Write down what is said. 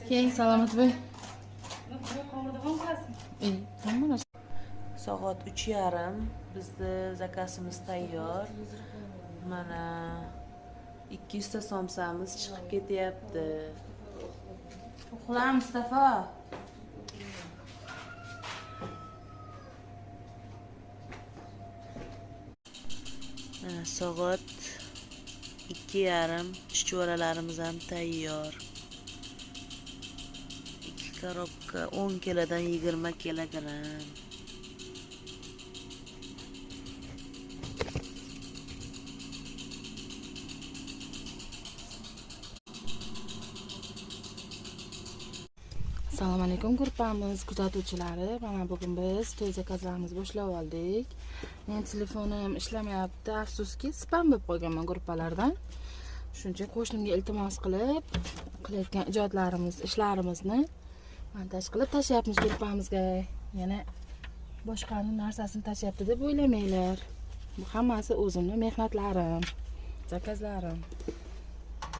Keyin salomat bo'l. Hamma narsa. Soat 3:30, bizni zakazimiz tayyor. Mana 200 ta somsamiz chiqib ketyapti. Uxla, Mustafa. Mana soat 2:30, chuchvaralarimiz ham tayyor. 2 korobka 10 kilodan 20 kilogramm. Assalomu alaykum gruppamiz kuzatuvchilari. Mana bugun biz to'y zakazlarimizni boshlab oldik. Men telefonim ishlamayapti, afsuski spam bo'lib qolganman gruppalardan. Shuning uchun qo'shnimga iltimos qilib, qilayotgan ijodlarimiz, ishlarimizni montaj qilib tashlayapmiz gruppamizga. Yana boshqaning narsasini tashlayapti deb o'ylamanglar. Bu hammasi o'zimning mehnatlarim, zakazlarim.